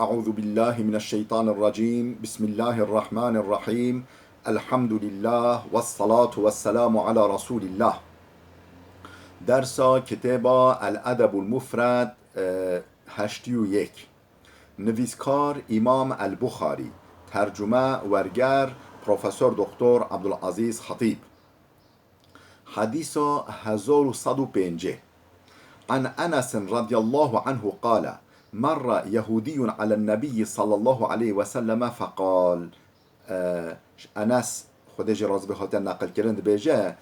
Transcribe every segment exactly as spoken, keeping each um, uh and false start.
أعوذ بالله من الشيطان الرجيم. بسم الله الرحمن الرحيم. الحمد لله والصلاة والسلام على رسول الله. Dersa kitêba El Edebul Mufred, e, heştê û yek. Nivîskar Îmam El Buxarî. Tercume, werger, Profesor Doktor Abdulaziz Xetîb. Hedîsa hezar û sed û pêncî. An Enesin radiyallahu anhu qale, merre Yehûdiyun alen Nebiyyi sallallahu aleyhi ve selleme feqal. E, Enes, Xwedê jê razî be, hatiye neqilkirin, dibêje,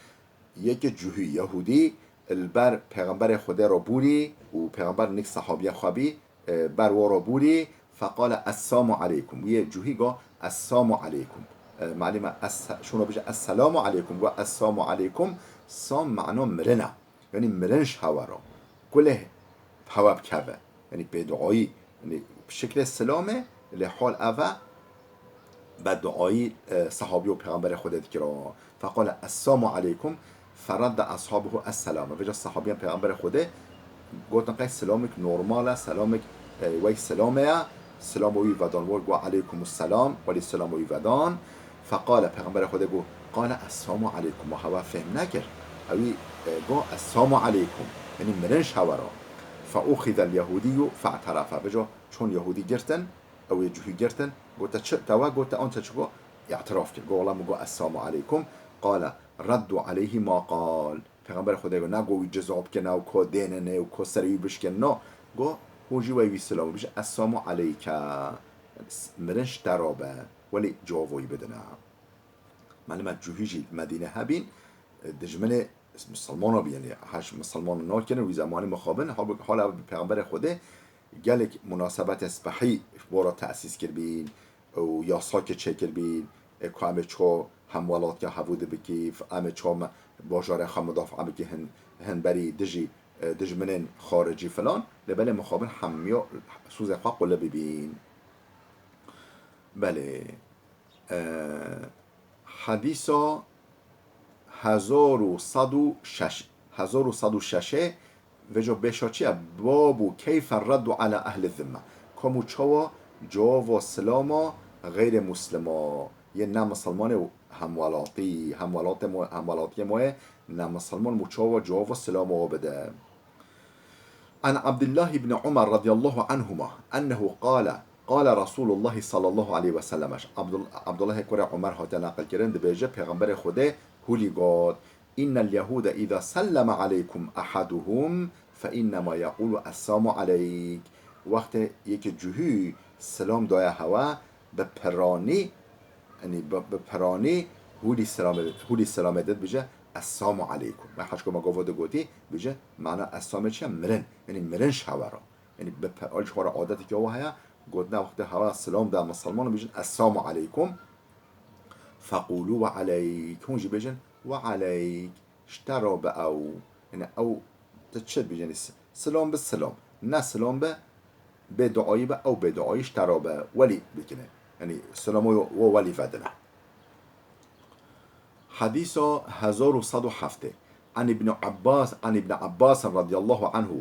yekê cihî, Yehûdî, li ber Pêxemberê Xwedê re bûrî û Pêxember nik sehabiyê xwe bî, e, ber wa re bûrî, feqale, "Essamu aleykum." Wî yê cihî got, "Essamu aleykum." E, malûm e, es-, şûno bêje, "Esselamu aleykum." Got, "Essamu aleykum." Sam mana mirin e. Yanî mirin ji hewe re. Kulê hewe bikeve. Yanî bêduayî. Yanî bi şiklê silamê, lê hal ev e, beduayî, e, sehabî û Pêxemberê Xwedê dikira. Feqale, "Essamu aleykum." Feredde eshabuhu esselame. Vêca sehabiyên Pêxemberê Xwedê gotin, qey silamik normal e, silamik, e, wek silamê ye. Silama wî vedan, wek got, "Aleykumus selam." Welî silama wî vedan. Feqale, Pêxemberê Xwedê got, qale, "Essamu aleykum." Ma hewa fehm nekir. Ewî, e, got, "Essamu aleykum." Yanî mirin ji hewe re. Feuxizel Yehûdiyyu fe'terefe. Vêca çûn Yehûdî girtin, ew ê cihî girtin, gote, "Çi, te we got, te an te çi got?" Îtiraf kir. Got, "Wela min got, essamu aleykum." Qale, "Reddu aleyhi ma qal." Pêxemberê Xwedê got, "Negot wî ciza bike, ne û ko dêne ne û ko serê wî bişkin, no." Got, "Hûn jî wey wî silam bije, essamu aleyke." Mirin ji te re be, welî cevabo wî bidine. Malûm e cihî jî Medîne hebîn, dijminê misilmana bî, yanî heş misilman nakirin, wî zemanî mixabin, halbûk hala bi Pêxemberê Xwedê gelek munasebetên spehî ji bo re tesîs kiribîn û yasakê çêkiribîn, e, ku em ê ço hemwelatya hevû di bikî, em ê ço me, bajarê xwe mudafaa bikî hin, hin berî dijî, e, dijminên xaricî filan, lê belê mixabin hemiya sûzê xwe qulibîbîn. Belê. E, Hedîsa hezar û sed û şeş, hezar û sed û şeş ê, vêca bêşa çi ye? Babu keyfe reddu ala ehli zimme. Kom û çawa cevaba silama xeyrê muslima, yê ne misilmanê û hemwelatî, hemwelatê mo-, hemwelatiyê moyê ne misilman û çawa cevaba silama wa bide. An Abdullah ibn Umar radiyallahu anhuma ennehu qale, qale Resulullah sallallahu aleyhi ve sellem. Abdul-, Abdullahê kurê Umer hate neqilkirin, dibêje, Pêxemberê Xwedê hûlî got, "İnnel Yehude iza selleme aleykum ahaduhum fe innema yekulu essamu aleyk." Wextê yekê cihî silam daye hewe, bi piranî, yanî bi, bi piranî hûlî selamê, hûlî selamê did bije, "Essamu aleykum." Me hecko me gava de gotî, bije, mana essamê çi ye? Mirin. Yanî mirin ji hewe re. Yanî bi pe-, al ji xwe re adetekî ew heye, gotina wextê hewa selam da misilman bijin, "Essamu aleykum." Fequlu ve aleyk. Hûn jî bêjin, "Ve aleyk." Ji te re be ew. Yanî ew, tu çi dibêjî? Yanî s-, silam bi silam. Ne silam be, bê duayî be, ew bê duayî ji te re be. Welî bikine. Yanî silamo wo welî vedine. Hedîsa hezar û sed û heftê. An Ibn Abbas, an Ibn Abbas radiyallahu anhu,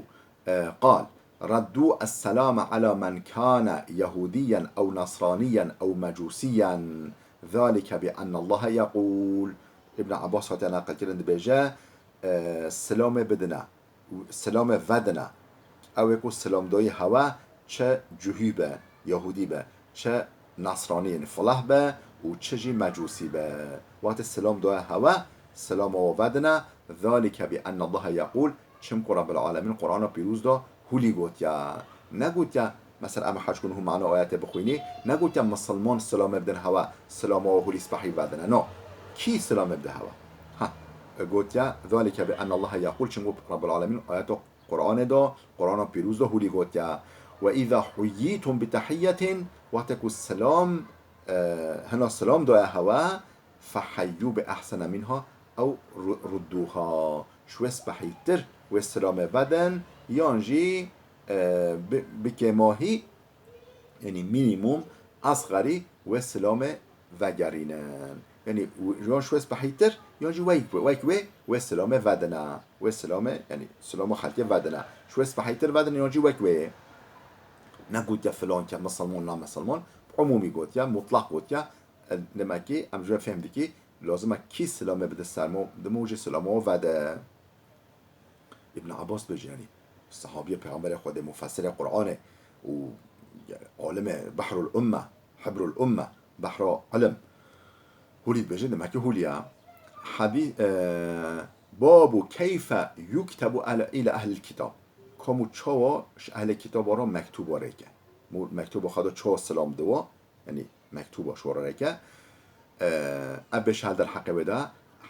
e, qal, "Reddu es-selame ala men kane Yehudiyen ew Nasraniyen ew Mecusiyen. Zalike bi ennallahe yekul." Ibn Abbas hate neqilkirin dibêje, e, silamê bidine, silamê vedine. Ew ê ku silamdayî hewe çi cihî be, Yahudî be, çi Nasranî, yanî fileh be û çi jî Mecûsî be. Wextê silam daye hewe, silama we vedine. Zalike bi ennallahe yekul, çimku Rebbil Alemîn Qur'ana pîroz de hûlî gotiye. Negotiye, mesela em hecî ku niha mana ayetê bixwînî, negotiye misilman silamê bidin hewe, silama we hûlî spehî vedine. No. Kî silamê bide hewe? Ha, gotiye, zalike bi ennallahe yekul, çimku Rebbil Alemîn ayeta Qur'anê de, Qur'ana pîroz de hûlî gotiye, "Ve îza huyyîtum bi tehiyyetin", wextê ku silam, e, hina silam daye hewe, "fehayyû bi ehsene minha ew ru-, rudduha." Ji wê spehîtir wê silamê vedin, yan jî, e, bi, bi kêmahî, yanî mînîmum, esxerî wê silamê vegerînin. Yanî w-, yan ji wê spehîtir, yan jî wek, wek wê, wê silamê vedine. Wê silamê, yanî silama xelkê vedine. Ji wê spehîtir vedine, yan jî wek wê. Negotiye filan ke misilman, na misilman, umûmî gotiye, mutlaq gotiye. E, demek ki em ji we fêm dikî, lazim e kî silamê bide ser me, dime û jî silama wî vede. Ibn Abbas dibêje, yanî, sehabiyê Pêxemberê Xwedê, mufessirê Qur'anê û, yanî, alimê, behrul umme, hibrul umme, behra ilim. Hûlî dibêje, demek ki hûlî ye. Hadî-, e, babu keyfe yuktebu ele-, île ehlil kitab. Kom û çawa ji ehlê kitaba re mektûba rêke. Mû-, mektûba xwe de çawa silam diwa, yanî mektûba şorereke. E, ev bêş hel der heqê wê de,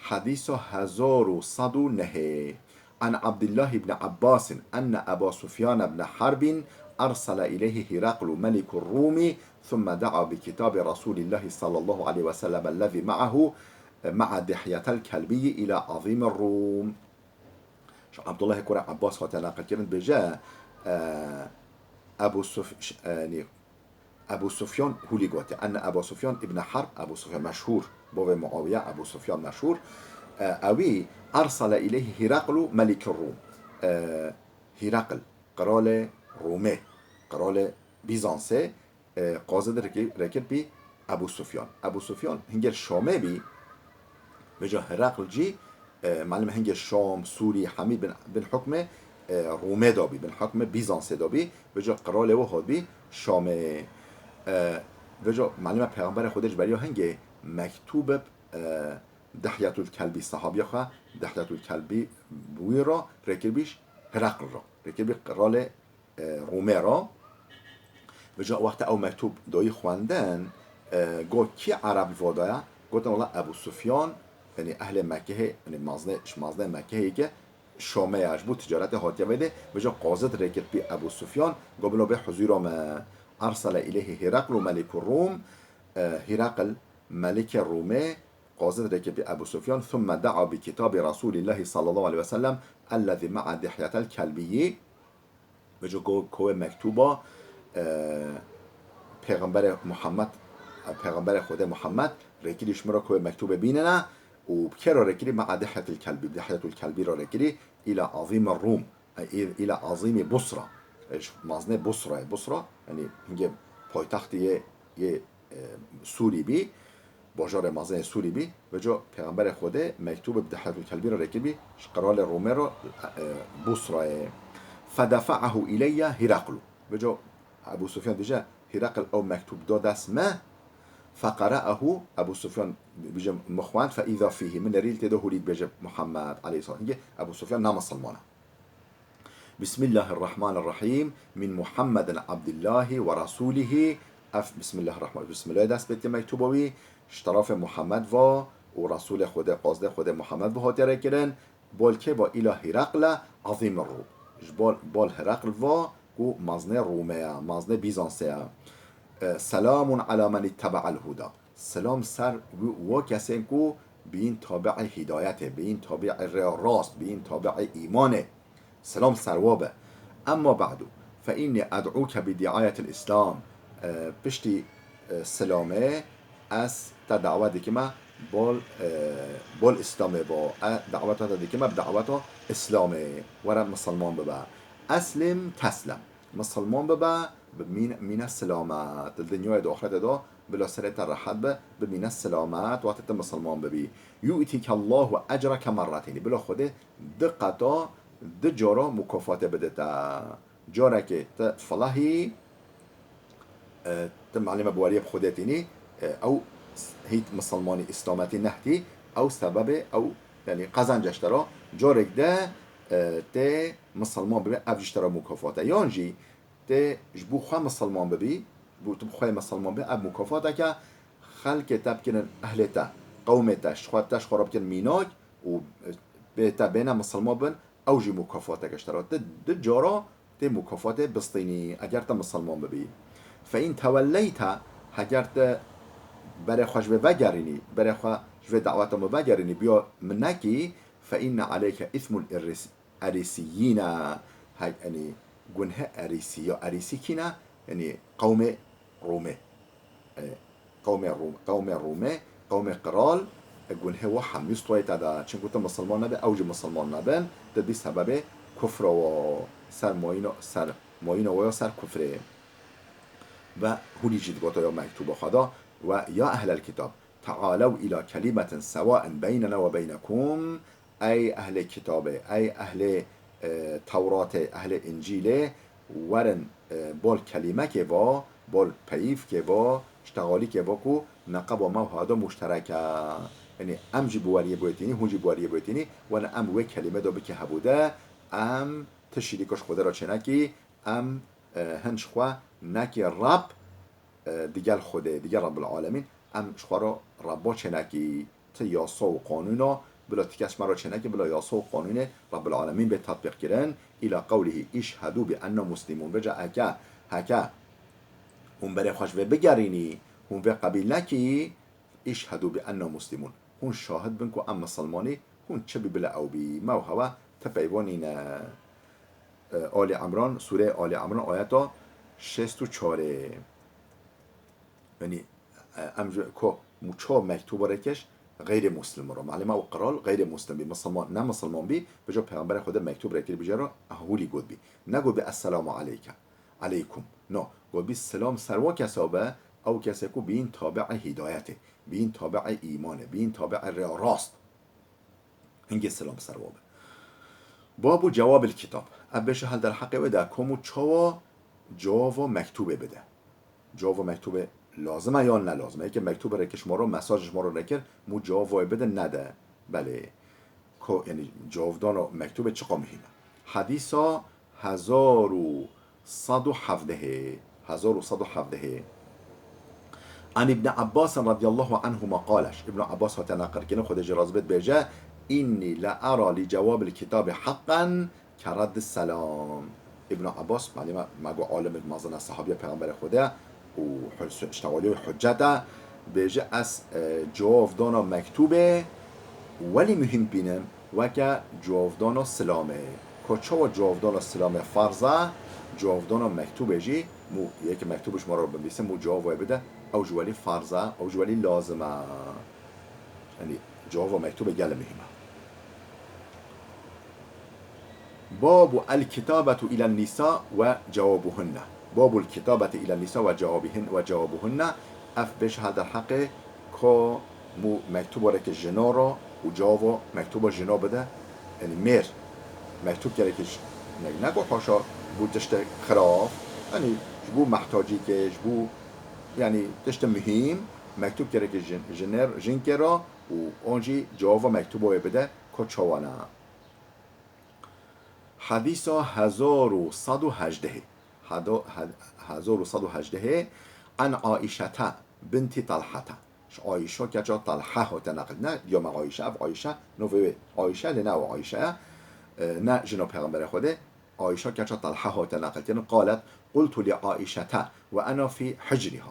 hedîsa hezar û sed û nehê. An Abdullah ibn Abbas enne Eba Sufyan ibn Harb ersele ileyhi Hiraklu melikur Rûmî, thumme da'a bi kitabi Resulillah sallallahu aleyhi ve sellem ellezî ma'ahu, ma'a Dihyetel Kelbiyyi ila azîmir Rûm. Ji Abdullahê kurê Abbas hatiye neqilkirin, dibêje, e, Ebu Suf-, ş-, e, nî, Ebu Sufyan hûlî gotiye. Enne Eba Sufyan ibn Harb, Ebu Sufyan meşhûr, bavê Muawiye, Ebu Sufyan meşhûr, e, ewî ersele ileyhi Hiraklu melikir Rûm. E, Hirakl, qiralê Rûmê, qiralê Bîzansê, e, qazê de rêkir-, rêkir bî Ebu Sufyan. Ebu Sufyan hingê Şamê bî, vêca Hirakl jî, e, malum hingê Şam, Sûrî, hemî bin, bin hukmê, e, Rûmê de bî, bin hukmê Bîzansê de bî, vêca qiralê wî hat bî Şamê. E, vêca malum e Pêxemberê Xwedê ji beriya hingê mektûb, e, Dihyetul Kelbî, sehabiya xwe, Dihyetul Kelbî bi wî re rêkir bî Hirakl re. Rêkir bî qiralê e, Rûmê re. Vêca wexta ew mektûb dayî xwendin, e, got kî Ereb li va de ye? Gotin wela Ebu Sufyan, yanî ehlê Mekkehê, yanî mazinê, ji mazinê Mekkehê ke Şamê ye, ji bo ticaretê hatiye vê dê. Vêca qazê dirêkir pî Ebu Sufyan, got bila bê huzûra me. Ersele ileyhi Hiraklu meliku Rûm, e, Hirakl, melikê Rûmê, qazê dirêkir pî Ebu Sufyan, thumme da'a bi kitabi Resulillahi sallallahu aleyhi ve sellem, ellezî ma'a Dihyetel Kelbiyyi, Vêca got, ko wê mektûba, e, Pêxemberê Muhammed, e, Pêxemberê Xwedê Muhammed rêkirî ji min re ko wê mektûbê bînine û bi kê re rêkirî? Ma'a Dihyetil Kelbî, Dihyetul Kelbî re rêkirî, îla azîmi Rûm, e, î-, îla azîmî Busra. E, ji mazinê Busrayê. Busra, yanî hingê paytextê yê, yê, e, Sûrî bî. Bajarê mezin yê Sûrî bî, vêca Pêxemberê Xwedê mektûbê bi Dihyetul Kelbî re rêkiribî, ji qiralê Rûmê re, e, Busrayê. Fedefa'ahu ileyye Hiraklu. Vêca Ebu Sufyan dije, Hirakl ew mektûb da dest me. Feqera'ahu, Ebu Sufyan dije, min xwend, fe îza fîhî, min nerî li tê de hûlî dibêje Muhammed aleyhisselam. Hingê Ebu Sufyan ne misilman e. Bismillahirrahmanirrahîm. Min Muhammedin Abdillahi ve Rasulihî. Ev Bismillahirrahman, Bismillahê dest pê tê mektuba wî. Ji terefê Muhammed ve û Resulê Xwedê, qazdê Xwedê Muhammed ve hatiye rêkirin. Bol kê ve? Îla Hirakle azîmir Rûm. Ji bol, bol Hirakl ve ku maznê Rûmê ye, maznê Bîzansê ye. E, selamun ala men ittebe'el huda. Selam ser wi-, wo kesên ku bîn tabi'ê hîdayetê, bîn tabi'ê rêya rast, bîn tabi'ê îmanê. Selam ser wa be. Emma ba'du, fe inni ed'uke bi di'ayetil Islam. E, piştî, e, selamê ez te dawet dikime bol, e, bol Îslamê bo. E, daweta te dikime bi daweta Îslamê. Were misilman bibe. Eslim teslem. Misilman bibe, bimîn-, mîne silamet. Li dinyayê de, axretê de, bila serê te rehet be, bimîne silamet, wextê te misilman bibî. Yu'tike Allahu ecreke merreteyni. Bila Xwedê di qeta, di cara mukafatê bide te. Carekê te filahî, e, te malûm e bi wariyê bi Xwedê tînî, e, ew hît misilmanî, îslametî nehtî, ew sebebê, ew, yanî qezenc e ji te re. Carek de, e, tê misilman bibî, ev jî ji te re mukafat e. Yan jî tê ji bo xwe misilman bibî, ji bo tu bi xwe yê misilman bibî, ev mukafateke xelkê te bikirin ehlê te, qewmê te, ji xwe te ji xwe re bikin mînak û bê te bêne misilman bin, ew jî mukafateke ji te re. Di, di cara tê mukafatê bistînî, eger te misilman bibî. Fe in tewelleyte, heger te berê xwe ji vê vegerînî, berê xwe ji vê daweta min vegerînî, biya min nekî, fe inne aleyke ismul iris-, erisiyîne, he, yanî gunhe erisî, ya erisî kî ne? Yanî qewmê Rûmê. E, qewmê Rûm-, qewmê Rûmê, qewmê qral, e, gunhê wa hemî stûyê te de. Çimku tu misilman nebe, ew jî misilman nebin, tu bî sebebê kufra wa, ser mayîna, ser mayîna wa ya ser kufrê. Ve hûnî jî digota ya mektûba xwe da, ve ya ehlel kitab, tealew îla kelîmetin sewain beynena ve beynekum, ey ehlê kitabê, ey ehlê, e, Tewratê, ehlê Încîlê, werin, e, bol kelîmekê va, bol peyivkê va, ştexalîkê va ku neqeba me û hada muşterek e. Yanî em jî bi weriyê bûyetînî, hûn jî bi weriyê bûyetînî, wene em wê kelîme de bike hebûde, em tişî dîka ji Xwedê re çênekî, em, e, hin ji xwe nekî Reb, e, digel Xwedê, digel Rebbil Alemîn, em ji xwe re Rebba çênekî, ti yasa û qanûna, bila ti kes me re çênekî, bila yasa û qanûnê Rebbil Alemîn bê tetbîq kirin, îla qewlihî, îşhedû bi enna muslimûn. Vêca eke, heke hûn berê xwe ji vê bigerînî, hûn vê qebîl nekî, îşhedû bi enna muslimûn. Hûn şahid bin ku em misilmanî, hûn çi bî bila ew bî, me û hewe ti peyva nîne. E, Ali Imran, Sûreyê Ali Imran, ayeta şêst û çarê. Yanî, e, em ji ko mû çawa mektûba rêkir, xeyrê muslim re. Malê me û qral xeyrê muslim bî, misilman, ne misilman bî, vêca Peyxemberê Xwedê mektûb rêkir, bijê re, hûlî got bî. Negot bî, "Esselamu aleyke, aleykum." No, got bî, "Silam ser wa kesa be, ew kesê ku bîn tabi'ê hîdayetê, bîn tabi'ê îmanê, bîn tabi'ê rêya rast." Hingê silam ser wa be. Babu cewabil kitab. Ev bêje hel derheqê wê de kom û çawa cewava mektûbê bide. Cewava mektûbê lazim e yan ne lazim e? Yekê mektûbê rêkir ji me re, mesaj ji me re rêkir, mû cewava wê bide, nede. Belê. Ko, yanî cewavdana mektûbê çiqa muhîm e? Hedîsa hezar û sed û hevdehê. Hezar û sed û hevdehê. An Îbni Abbas radiyallahu anhuma qaleş. Îbn Abbas hate neqilkirin, Xwedê jê razî bê, dibêje, "Înnî le era li cewabil kitabî heqqen ke reddis selam." Îbn Abbas, malê me, me got alimê mezin e, sehabiya Peyxemberê Xwedê ye û hus-, ştewaliya wî huccet e, dibêje, ez, e, cewavdana mektûbê welî muhîm bînim, weke cewavdana silamê. Ko çawa cewavdana silamê farz e, cewavdana mektûbê jî, mû yekê mektûb ji me re binivîse, mû cewab wê bide, ew ji welî farz e, ew ji welî lazim e. Yanî cewava mektûbê gelek muhîm e. Babu el kitabetu îlen nîsa ve cewabuhunne. Babu el kitabeti îlen nîsa ve cewabihin-, ve cewabuhunne. Ev bêje hel derheqê ko mû mektûba rêkir jina re û cewava mektûba jina bide. Yanî mêr mektûb kerê rêkir ji-, ne, ne ku haşa bû tiştek xirab, yanî ji bo mehtacîkê, ji bo, yanî tiştê muhîm, mektûb kerê rêkir jin-, jinêr, jinkê re û an jî cewava mektûba wê bide ko çawa ne. Hedîsa hezar û sed û hejdehê. Hado-, he-, hezar û sed û hejdehê. An Aîşete binti Talhete. Ji Ayşe keça Talha hate neqil. Ne diyama Ayşe, ev Ayşe, novê wê Ayşe, lê ne ew Ayşe ye. E, ne jina Peyxemberê Xwedê. Ayşe keça Talha hate neqilkirin. Qalet, "Qultu li Aîşete ve ena fî hicriha."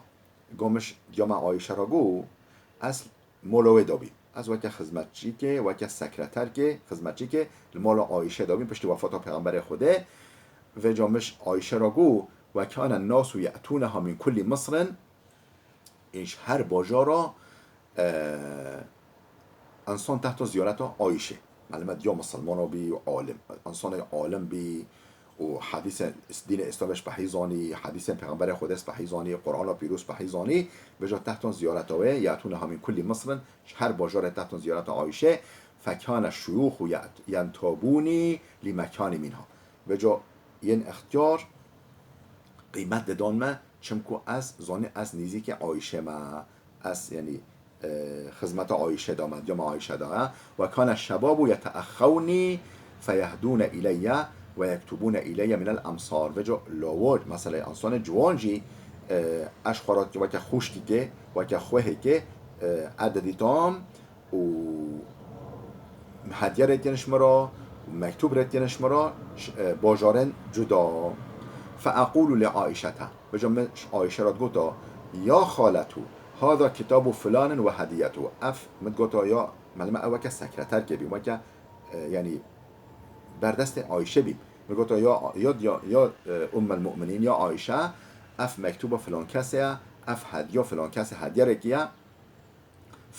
Gomiş diyama Ayşe ra got, ez mola wê de bîm. Ez weke xizmetçîkê, weke sekreterkê, xizmetçîkê li mala Ayşe de bîm, piştî wefata Peyxemberê Xwedê. Vêca min ji Ayşe re got, "Ve kâne nasu ye'tûneha min kullî Misrin." Ên ji her bajara, e, însan tehta ziyareta Ayşe. Malê me diya misilmana bî û alim. Însanê alim bî, û hedîsên dînê Îslamê spehî zanî, hedîsên Pêxemberê Xwedê spehî zanî, Qur'ana Pîroz spehî zanî, vêca tehtan ziyareta wê, yetûneha min kulî Misrin, ji her bajarê tehtan ziyareta Ayşe, fekane şuyûxu ye-, yentabûnî lî mekanî mînha. Vêca yên extiyar qîmet didan me, çimku ez zanî ez nîzîkê Ayşe me. Ez, yanî, e, xizmeta Ayşe de me, diyama Ayşe de ye. Ve kane şebabu yeteexxewnî feyehdûne ileyye ve yektubûne ileyye minel emsar. Vêca lawa, mesela, însanê ciwan jî, e, ez xwe re weke xwişkîkê, weke xwehêkê, e, ez didîtam û hediye rêtiyên ji min re, mektûb rêtiyên ji min re, ş-, e, bajarên cuda. Fe eqûlu li Aîşete. Vêca min Ayşe re digota, "Ya xaletu, hada kitabu filanin ve hediyetu." Ev min digota, ya, malê me, ew weke sekreterkê bî, weke, e, yanî berdestê Ayşe bî. Min digota, ya, ya, ya, ya, e, Ummul Mu'minîn, ya Ayşe, ev mektûba filan kesê ye, ev hediya filan kesê hediye rêkî ye.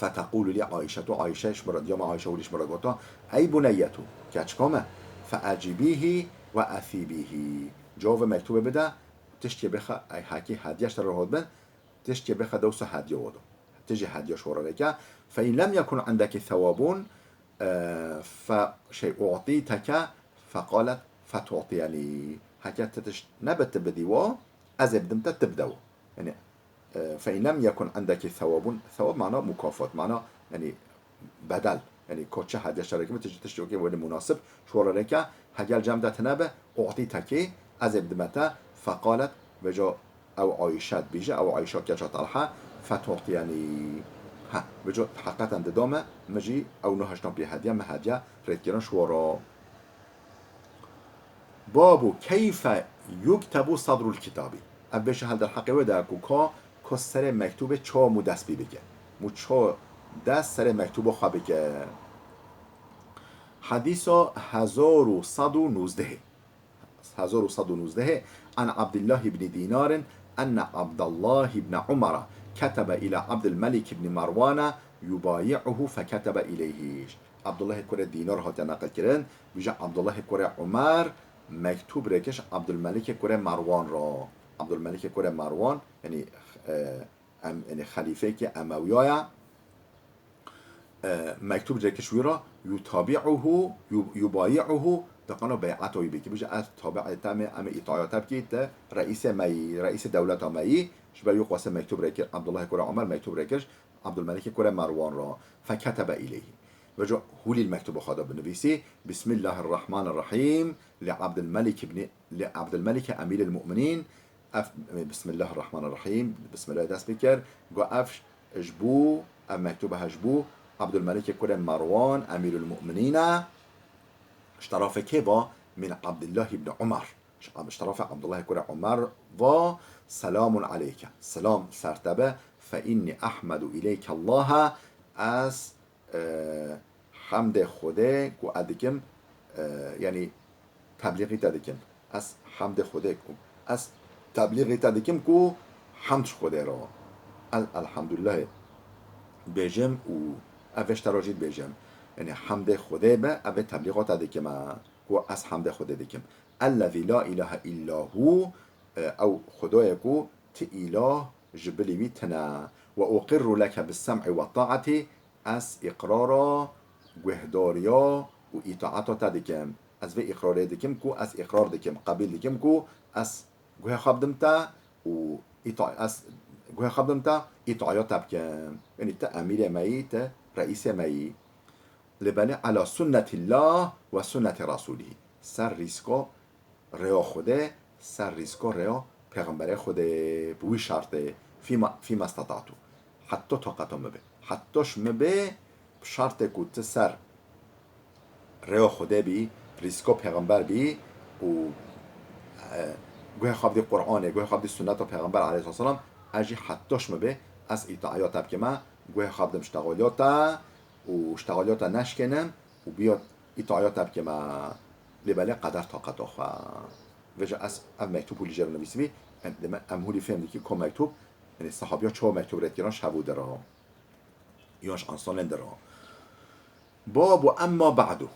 Feteqûlu lî Aîşetu, Ayşe ji min re, diyama Ayşe hûlî ji min re gota, "Ey buneyyetu, keçika me, feecîbîhî ve esîbîhî." Cevabê mektûbê bide, tiştê bêxe, ey hekî hediye ji te re hot bin, tiştê bêxe dewsa hediye wado. Tijî hediye şorereke. Fe in lem yekun indeki thewabun, e, fe şey u'tîteke, fe qalet fe tu'tiyenî. Heke ti tişt nebe ti bidî wa, ez ê bidim te ti bide wa. Yani, e, fe in lem yekun indeki thewabun, thewab mana mukafat, mana, yani, bedel. Yani, ko çi hediye şorereke min, tiştê, tiştê wekî welî munasib şorereke, hegel cem de tine be, u'tîtekî, ez ê bidime te, feqalet, veco ew Ayşe dibêje, ew Ayşe keça Talha, fetu'tiyenî. Ha, veco heqeten dida me, min jî ew nuh hiştan pê hediye, min hediye rêdkirin şora. Babu keyfe yuktebu sadrul kitabî. Ev bêje hel derheqê wê de ku ka, ka serê mektûbê çawa mû dest pê bike. Mû çawa dest serê mektûba xwe bike. Hedîsa hezar û sed û nûzdehê. Hezar û sed û nûzdehê. An Abdullah ibn Dinarin enne Abdullah ibn Umara ketebe ila Abdulmelik ibn Marwana yubayi'uhu feketebe ileyhi. Abdullahê kurê Dînar hatiye neqilkirin, bêje Abdullahê kurê Umer mektûb rêkiş Abdulmelikê kurê Merwan re. Abdulmelikê kurê Merwan, yanî, e, em, yanî xelîfeyekî Emewiya ye. E, mektûb rêkiş wî re, yutabi'uhu, yu-, yubayi'uhu, diqano bey'eta wî bikî. Bêje ez tabi'ê te me, em ê îtaya te bikî, te reîsê me yî, reîsê dewleta me yî. Ji ber wî qasê mektûb rêkir, Abdullahê kurê Umer mektûb rêkiş, Abdulmelikê kurê Merwan re, feketebe ileyhi. Veco hûlî li mektûba xwe de binivîsî, Bismillahirrahmanirrahîm, li Abdulmelik ibn, li Abdulmelik emîril mu'minîn, ev, Bismillahirrahmanirrahîm, Bismillah dest pê kir, got ev ji bo, ev mektûba he ji bo Abdulmelikê kurê Merwan, emîrul mu'minîn e, ji terafê kê ve, min Abdullah ibn Umar. Ji, ji terafê Abdullahê kurê Umer ve, selamun aleyke. Selam ser te be. Fe inni ahmedu ileyke Allaha. Ez, e, hemdê Xwedê ku ez dikim, e, yanî teblîxî te dikim. Ez hemdê Xwedê ku, ez teblîxî te dikim ku hemd ji Xwedê re. El, elhamdulilahê dibêjim û ev vê ji te re jî dibêjim. Yanî hemdê Xwedê be, ev vê teblîxa te dikim e, ku ez hemdê Xwedê dikim. Ellezî la îlahe îlla hû, e, ew Xwedayê ku ti îlah ji bilî wî tine. Ve uqirru leke bis sem'i we taatî, ez îqrara guhdariya û îtaeta te dikim. Ez vê îqrarê dikim ku ez îqrar dikim, qebîl dikim ku ez guhê xwe bidim te û îta-, ez guhê xwe bidim te, îtaya te bikim. Yanî ti emîrê me yî, ti reîsê me yî. Lê belê ala sunnetillah ve sunneti rasulî. Ser rîsko rêya Xwedê, ser rîsko rêya Pêxemberê Xwedê bi wî şertê, fîma, fîma statatu. Heta taqeta min bê. Heta ji min bê, bi şertê ku ti ser rêya Xwedê bî, rîsko Pêxember bî û, e, guhê xwe bidî Qur'anê, guhê xwe bidî sunneta Pêxember aleyhisselam, ez jî heta ji min bê, ez îtaya te bikime, guhê xwe bidim ji texaliya te û ji texaliya te neşkênim û biya îtaya te bikime. Lê belê qeder taqeta xwe. Vêca ez ev mektûb hûlî jê re nivîsibî, em, em hûlî fêm dikî ko mektûb, yanî sehabiya çawa mektûb rêdkirin ji hevû de re. Yan ji ensanên de re. Babu emma ba'du.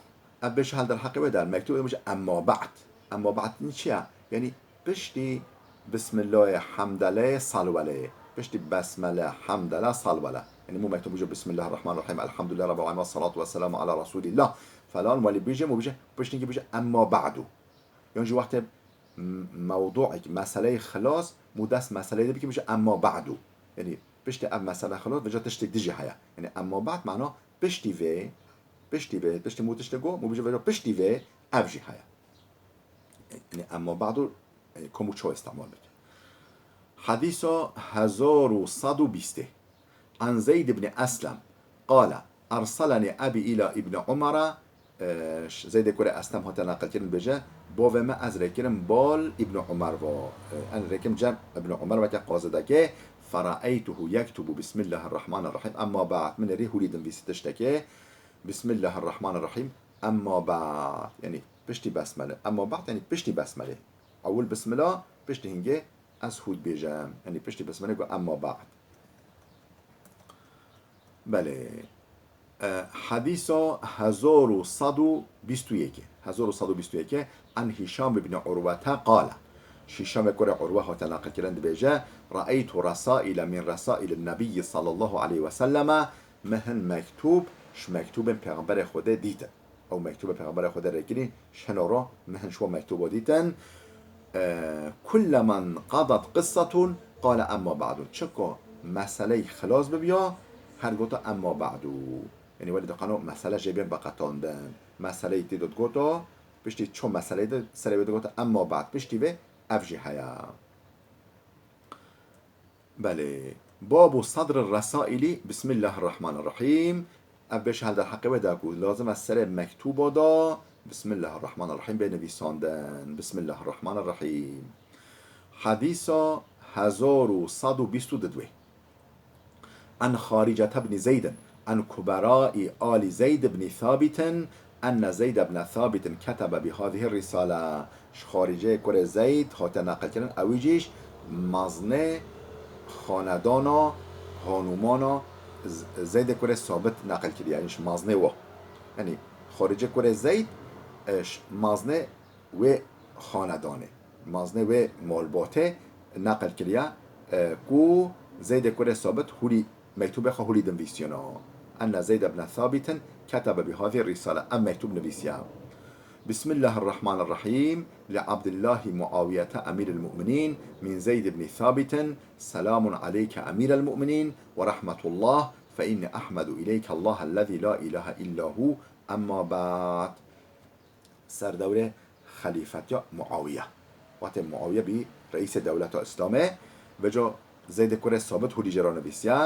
Ev bêje hel derheqê wê de, mektûbê bêje emma ba'd. Emma ba'd çi ye? Yanî piştî Bismillahê, hemdeleyê, salweleyê. Piştî besmele, hemdele, salwele. Yanî mû mektûb bêje Bismillahirrahmanirrahîm, Elhamdülillahi Rabbil alemin, salatu ve selamu ala Resulillah falan, welî bêje, mû bêje, piştî bêje emma ba'du. Yan jî wextê m-, mewduek, meseleyê xilas, mû dest meseleyê de bikî, bêje emma ba'du. Yanî piştî ev mesele xilas, vêca tiştê dî jî heye. Yanî emma ba'd mana piştî vê, piştî vê, piştî mû tiştê got, mû bêje vêca piştî vê ev jî heye. Yanî emma ba'du, e, ko mû çawa îstemal bike. Hedîsa hezar û sed û bîstê. An Zeyd ibn Eslem, qale, erseleni ebî ila Ibn Umara, e, ş-, Zeydê kurê Eslem hate neqilkirin, bêje, bavê me ez rêkirim bal Ibn Umar va. E, en rêkim cem Ibn Umar weke qazidekê, feraeytuhu yektubu Bismillahirrahmanirrahîm. Emma ba'd, min rî hûlî dinvîsî tiştekê, Bismillahirrahmanirrahîm. Emma ba'd, yanî piştî besmele. Emma ba'd, yanî piştî besmele. Ewil bismillah, piştî hingê ez hû dibêjem. Yanî piştî besmele got emma ba'd. Belê. E, hedîsa hezar û sed û bîst û yekê. Hezar û sed û bîst û yekê. An Hîşam ibn Urwete qale. Hîşamê kurê Urwe hate naqilkirin, dibêje: "Re'eytu resaîle min resaîlin Nebiyyi sallallahu aleyhi ve selleme", min hin mektûb ji mektûbên Pêxemberê Xwedê dîtin. Ew mektûbê Pêxemberê Xwedê rêkirî, ji hino ro min hin ji wan mektûbo dîtin. E, "Kullemen qadat qissetun qale emma ba'du." Çiko meseleyî xilas bibiya, her gota "emma ba'du". Yanî welê diqano mesele jê bên veqetandin. Meseleyî tê de digoto, piştî ço meseleyî de serê wê digoto "emma ba'd", piştî vê ev jî heye. Belê. Babu sadri resaîlî, Bismillahirrahmanirrahîm. Ev bêş hel derheqê wê de ku lazim e serê mektûba de Bismillahirrahmanirrahîm bê nivîsandin. Bismillahirrahmanirrahîm. Hedîsa hezar û sed û bîst û du. An Xaricete bni Zeydin, an kuberai ali Zeyd bni Thabitin, enne Zeyd bne Thabitin ketebe bi hazihi risale. Ji Xariceyê kurê Zeyd hate neqilkirin, ewî jî ji mezinê xanedana hanûmana Z-, Zeydê kurê Sabit neqil kiriye, yanî ji mezinê wa. Yanî Xaricê kurê Zeyd, e, ji mezinê wê xanedanê, mezinê wê malbatê neqil kiriye, e, ku Zeydê kurê Sabit hûlî, mektûbê xwe hûlî dinivîsiyena. Enne Zeyd ibne Thabitin ketebe bi hazihi risale. Ev mektûb nivîsiye. Bismillahirrahmanirrahîm. Li Abdillahi Muawiyete Emîril Mu'minîn min Zeyd ibni Thabitin. Selamun aleyke Emîrel Mu'minîn ve rahmetullah. Fe inni ahmedu ileyke Allahellezî la ilahe illa hu. Emma ba'd. Ser dewrê xelîfetiya Muawiye. Wextê Muawiye bî reîsê dewleta Îslamê, vêca Zeydê kurê Sabit hûlî jê re nivîsiye,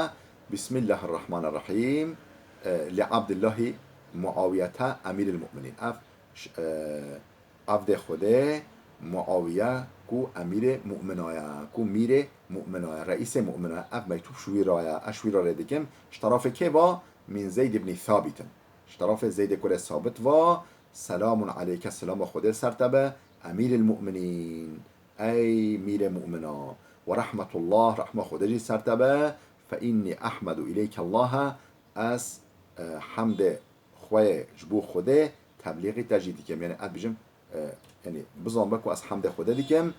Bismillahirrahmanirrahîm, e, li Abdillahî Muawiyete Emîril Mu'minîn. Ev ş-, e, avdê Xwedê Muawiye ku emîrê mu'mina ye, ku mîrê mu'mina ye, reîsê mu'mina ye. Ev mektûb ji wî re ye. Ez ji wî re rê dikim. Ji terafê kê va? Min Zeyd ibnî Thabit in. Ji terafê Zeydê kurê Sabit va, Selamun aleyke, selama Xwedê ser te be, Emîril Mu'minîn, ey mîrê mu'mina, ve rahmetullah, rehma Xwedê jî ser te be, fe innî ehmedu ileyke Allahe, ez, e, hemdê xwe yê ji bo Xwedê teblîxî te jî dikim. Yanî ez bijim, e, yanî bizan be ku ez hemdê Xwedê dikim.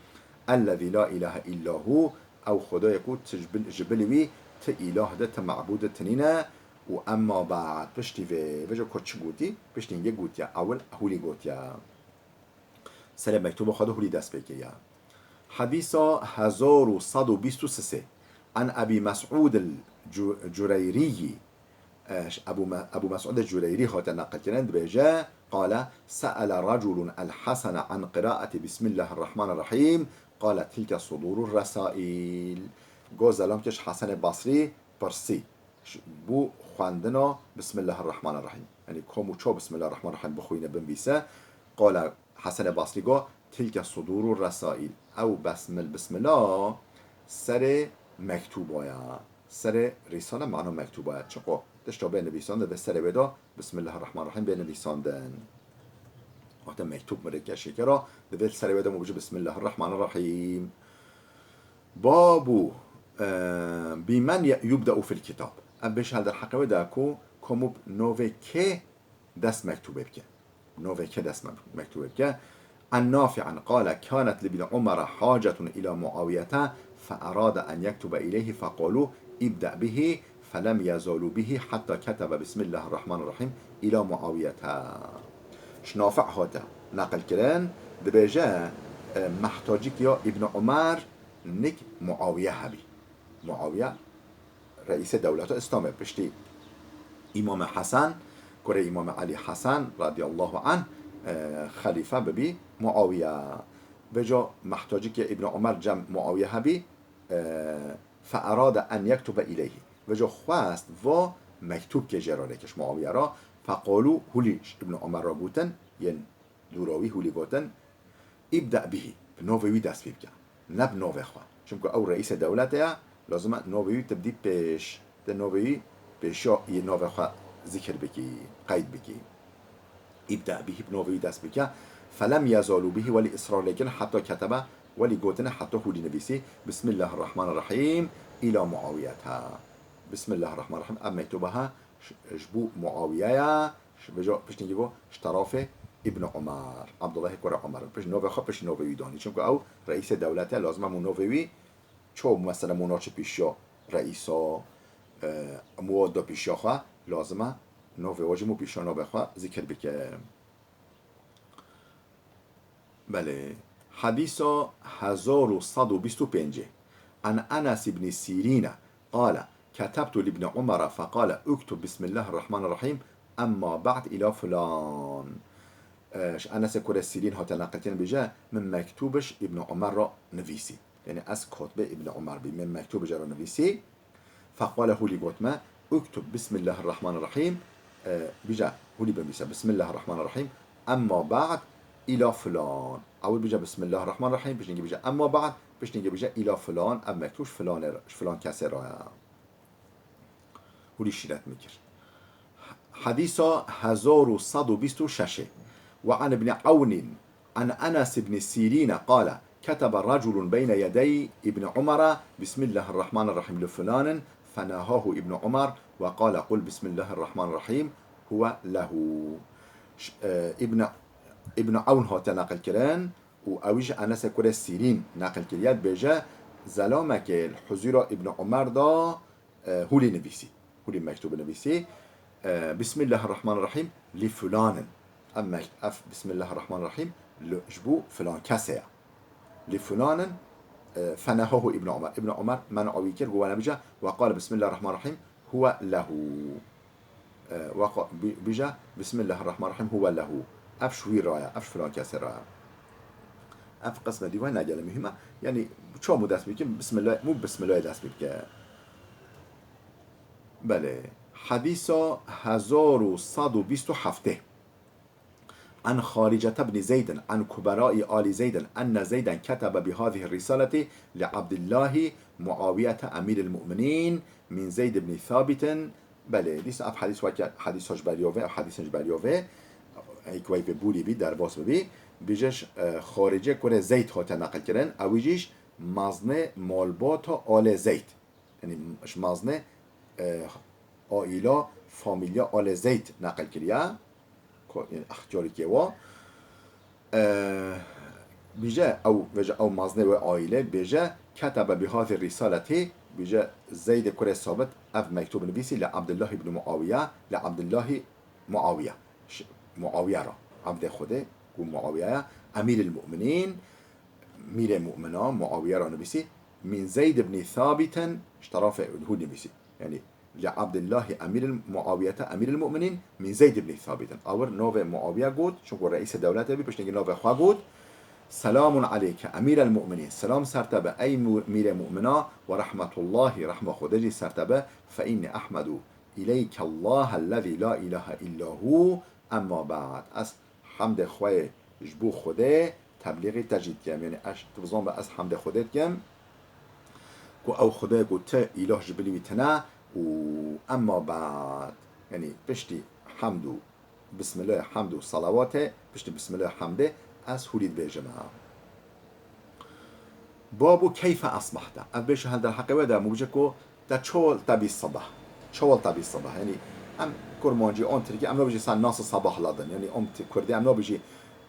Ellezî la îlahe îlla hû, ew Xwedayê ku ti ji bil-, ji bilî wî ti îlah de, ti mebûd de tinîne. Û emma ba'd, piştî vê, vêca ku çi gotî, piştî hingê gotiye, ewil hûlî gotiye. Serê mektûba xwe de hûlî dest pê kiriye. Hedîsa hezar û sed û bîst û sê. An Ebî Mes'ûd el Cu-, Cureyrîyî, e, ji Ebû Me-, Ebû Mes'ûd el Cureyrî hate neqilkirin, dibêje, qale, se'ele reculun el Hesene an qiraeti Bismillahirrahmanirrahîm, qale, tilke sudûrur resaîl. Got, zelamkê ji Hesenê Basrî pirsî, ji, bo xwendina Bismillahirrahmanirrahîm. Yanî kom û çawa Bismillahirrahmanirrahîm bixwîne, binivîse. Qale Hesenê Basrî got, tilke sudûrur resaîl. Ew besmil-, bismila serê mektûba ye. Serê rîsale mana mektûba ye. Çiqo tişta bê nivîsandin, divê serê wê de Bismillahirrahmanirrahîm bê nivîsandin. Wexta mektûb min rê keşî kira, divê serê wê de min bêje Bismillahirrahmanirrahîm. Babu, e, bi men ye-, yubde'u fil kitab. Ev bêş hel derheqê wê de ku kom û bi novê kê dest mektûbê bike. Novê kê dest me-, mektûbê bike. An Nafi'an qale, kanet li Ibn Umara hacetun ila Muawiyete fe erade en yektube ileyhi fe qalu, ibde bihi, fe lem yezalu bihi hatta ketebe Bismillahirrahmanirrahîm ila Muawiyete. Ji Nafi' hate neqil kirin, dibêje, e, mehtacîk ya Ibn Umar nik Muawiye hebî. Muawiye reîsê dewleta Îslamê, piştî Îmamê Hesen, kurê Îmamê Elî Hesen radiyallahu anh, e, xelîfe bibî Muawiye. Vêca mehtacîkê Îbn Umer cem Muawiye hebî, e, fe erade en yektube ileyhi. Vêca xwest va mektûbkê jê re rêke ji Muawiye re, fe qalû, hûlî ji Îbn Umer re gotin, yên dûra wî hûlî gotin, ibde bihî, bi novê wî dest pê bike. Ne bi novê xwe. Çimku ew reîsê dewletê ye, lazim e novê wî tu bidî pêş. Tu novê wî pêşiya yê novê xwe zikir bikî, qeyd bikî. Ibde bihî, bi novê wî dest bike. Felem yezalû bihî, welî israr lê kirin heta ketebe, welî gotine heta hûlî nivîsî, Bismillahirrahmanirrahîm, îla Muawiyete. Bismillahirrahmanirrahîm, ev mektûba he ji, ji bo Muawiye ye, ji, vêca piştî hingî got, ji terafê Îbn Umar. Abdullahê kurê Umar. Pişt navê xwe, pişt navê wî danî. Çimku ew reîsê dewlet e, lazim e mû navê wî ço, mesela mû naçe pêşiya reîsa, e, mû da pêşiya xwe, lazim e navê wê jî mû pêşiya navê xwe zikir bike. Belê. Hedîsa hezar û sed û bîst û pêncê. An Enes ibn Sîrîne qale, ketebtu li Ibn Umara feqale, uktub Bismillahirrahmanirrahîm, emma ba'd ila filan. E, ji Enesê kurê Sîrîn hate neqilkirin, bêje, min mektûbiş Ibn Umar ra nivîsî. Yanî ez kotbê Ibn Umar bî, min mektûbiş ra nivîsî. Feqale, hûlî got me, uktub Bismillahirrahmanirrahîm, e, bîje, hûlî binivîse, Bismillahirrahmanirrahîm, emma ba'd, ila filan. Ewil bîje Bismillahirrahmanirrahîm, piştî bîje emma ba'd, piştî bîje ila filan, ev mektûb ji filanê, ji filan kesê ra ye. Hûlî şîret min kir. Hedîsa hezar û sed û bîst û şeş. Ve an Ibn Awnîn عن أنس بن سيرين قال: كتب رجل بين يدي ابن عمر: بسم الله الرحمن الرحيم لفلان، فنهاه ابن عمر وقال: قل بسم الله الرحمن الرحيم، هو له. Ş-, e, Ibn, Ibn Awn hate neqil kirin û ew jî Enesê kurê Sîrîn neqil kiriye, dibêje, zelamekê li huzûra Ibn Umar da e, hûlî nivîsî. Hûlî mektûb nivîsî. E, Bismillahirrahmanirrahîm, li fulanin. Ev mek-, ev Bismillahirrahmanirrahîm li, ji bo filan kesê ye. Li fulanin, e, fenehahu Ibn Umar. Ibn Umar men'a wî kir, got, "Wene bije, ve qale Bismillahirrahmanirrahîm, huwe lehu." E, ve qa-, bi-, bije, "Bismillahirrahmanirrahîm, huwe lehu." Ev ji wî ra ye, ev ji filan kesê ra ye. Ev qisme dî ve ne gelek muhîm e. Yanî, çawa mû dest bike? Bismillah, mû Bismillahê dest bike. Belê. Hedîsa hezar û sed û bîst û heftê. An Xaricete bni Zeydin, an kuberai ali Zeydin, enne Zeyden ketebe bi hazihi risaleti li Abdillahi Muawiyete emiril mu'minîn min Zeyd ibni Thabitin. Belê, dîsa ev hedîs weke hedîsa ji beriya vê, ev hedîsên ji beriya vê, ey ku wey vê bûrî bî, derbas bibî, bîje ji, e, Xaricê kurê Zeyd hate neqil kirin, ew jî ji maznê malbata alê Zeyd. Yanî ji maznê, e, aîla, famîlya alê Zeyd neqil kiriye. Ko-, yanî extiyarî kê wa. E, bîje ew, vêje ew maznê wê aîlê, bêje, ketebe bi hazi risaletî, bîje Zeydê kurê Sabit ev mektûb nivîsî li Abdullah ibn Muawiye, li Abdullahî Muawiye. Ş-, Muawiye ra. Abdê Xwedê ku Muawiye ye, Emîril Mu'minîn, mîrê mu'mina, Muawiye ra nivîsî, min Zeyd ibn Thabitin, ji terafê hû nivîsî. Yanî, li Abdillahi Emîril Muawiyete Emîril Mu'minîn, min Zeyd ibn Thabitin. Awir navê Muawiye got, çunku reîsê dewletê bî, piştî navê xwe got, Selamun aleyke Emîrel Mu'minîn. Selam ser te be, ey mu-, mîrê mu'mina, ve rahmetullahi, rehma Xwedê jî ser te be, fe inni ehmedu ileyke Allahellezî la ilahe illa hu, emma ba'd. Ez hemdê xwe yê ji bo Xwedê teblîxî te jî dikim. Yanî ez, tu bizan be ez hemdê Xwedê dikim, ku ew Xwedê ku ti îlah ji bilî wî tine û emma ba'd. Yanî piştî hemd û Bismillah, hemd û salawatê, piştî Bismillah, hemdê, ez hûrî dibêjim ha. Babu keyfe asbahte. Ev bêje hel derheqê we de mû bije ku te çawa te bî sibah. Çawa te bî sibah. Yanî em kurmancî, an tirkî, em nabêjî sen nasıl sabahladın. Yanî em ti-, kurdî em nabêjî,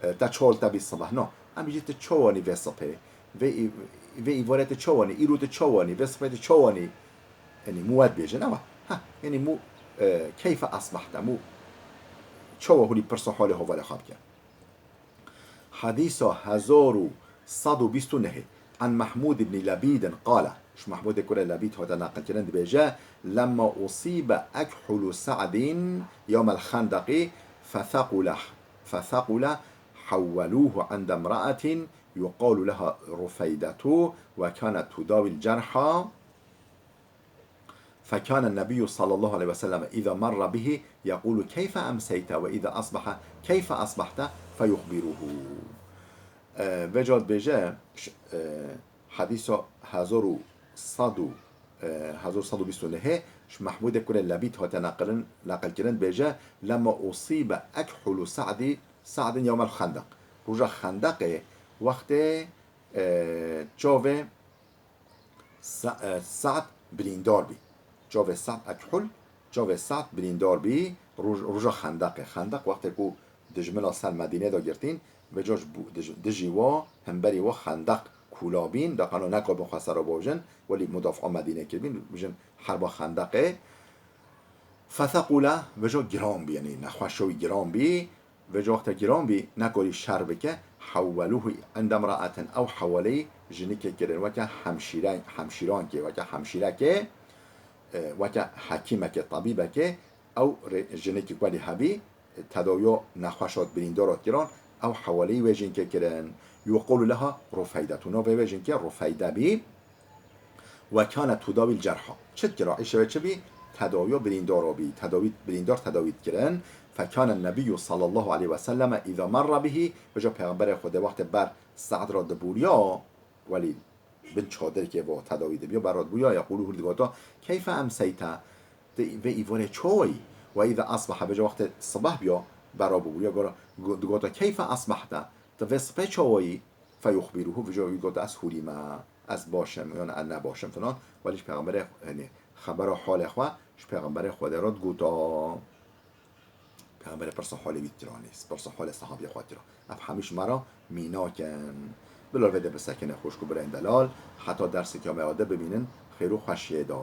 e, te çawa te bî sibah. No. Em bêjî tu çawa nî vê sibhê. Vê î-, vê îvarê tu çawa nî, îro tu çawa nî, vê sibhê tu çawa nî. Yanî mû we dibêjin, ewa. Ha, yanî mû, e, keyfe asbahte, mû çawa hûrî pirsa halê hevalê xwe bike. Hedîsa hezar û sed û bîst û nehê. An Mehmûd ibn Lebîdin qale. Ji Mehmûdê kurê Lebîd hate neqilkirin dibêje, lemma usîbe ekhulu Sa'din yewmel xendeqî fethekule, fethekule hewwelûhu inde imra'atin yuqalu leha Rufeydetu ve kanet tudawil cerha. فكان النبي صلى الله عليه وسلم إذا مر به يقول: كيف أمسيت؟ وإذا أصبح: كيف أصبحت؟ فيخبره. E, vêca dibêje, ş-, e, hedîsa hezar û sed û, e, hezar û sed û bîst û nehê, ji Mehmûdê kurê Lebîd hate neqilin-, neqilkirin, dibêje, "Lema usîbe ekhulu Sa'dî, Sa'din yewmel Xendeq." Roja Xendeqê wextê, e, çavê Sa-, e, Sa'd birîndar bî. Çavê Sa'd ekhul, çavê Sa'd birîndar bî, roj-, roja Xendeqê. Xendeq wextê ku dijmina ser Medînê de girtîn, vêca ji bo-, dij-, dijî wa, hemberî wa xendeq kûla bîn, da qano nekabin xwe sera bavêjin, welî mudafaa Medînê kiribîn, bijin herba xendeqê. Fetheqûle, vêca giran bî, yanî nexweşa wî giran bî, vêca wexta giran bî, nekarî şer bike, hewwelûhû inde mraetin, ew heweleyî jinikê kirin, weke hemşîre-, hemşîrankê, weke hemşîrekê, e, weke hekîmekê, tebîbekê, ew rê-, jinikî welî hebî, e, tedawiya nexweşat birîndarat kiran, ew heweleyî wê jinkê kirin. Yuqûlu leha Rufeyde. Tu navê wê jinkê Rufeyde bî. Ve kâne tudawîl cerha. Çi dikira? Îşê wê çi bî? Tedawiya birîndara bî. Tedawî, birîndar tedawî dikirin. Fekâne nebiyyû sallallahu aleyhi ve selleme îza merre bihî. Vêca Pêxemberê Xwedê wextê ber Se'd ra dibûriya, welî bin çadirkê bo tedawî dibiya, ber ra dibûriya, yeqûlû hûr digota, keyfe emseyte? Di vê îvarê çawa yî? Ve îza esbaha, vêca wextê sibeh biya, ber ra bibûriya, gora, go-, digota, keyfe esbahte? Di vê sibê çawa yî? Feyuxbîrûhû, vêca wî gote, ez hûrî me, ez baş im, yan ez ne baş im filan. Welî ji Pêxemberê, yanî xebera halê xwe ji Pêxemberê Xwedê re digota. Pêxemberê pirsa halê wî dikira, yanî pirsa halê sehabiyê xwe dikira. Ev hemî ji me re mînak in. Bila vê de bisekine xwişk û birayên delal. Heta derseke me ya de bimînin, xêr û xweşiyê de.